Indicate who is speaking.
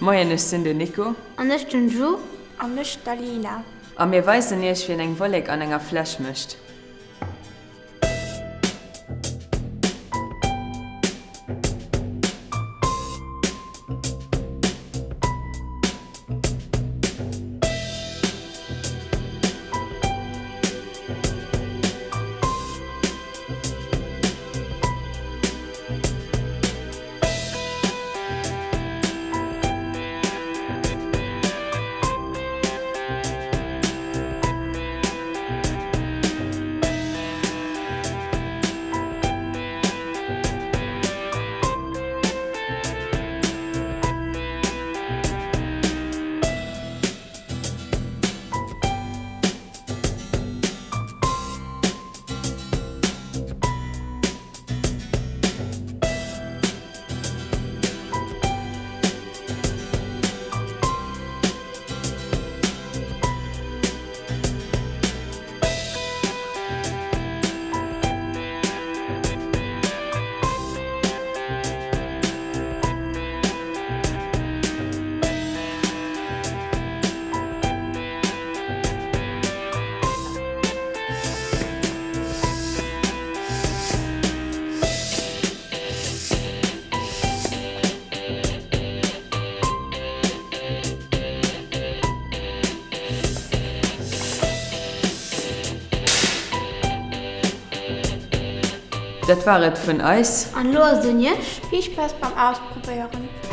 Speaker 1: Moien, ech sinn den Nico.
Speaker 2: An ech den Ju.
Speaker 3: An ech d'Alina.
Speaker 1: A mir weisen iech wéi een eng Wollek an enger Fläsch mécht. Dat war et vun eis.
Speaker 2: An lo ass et un iech.
Speaker 3: Vill Spaass beim Ausprobéieren!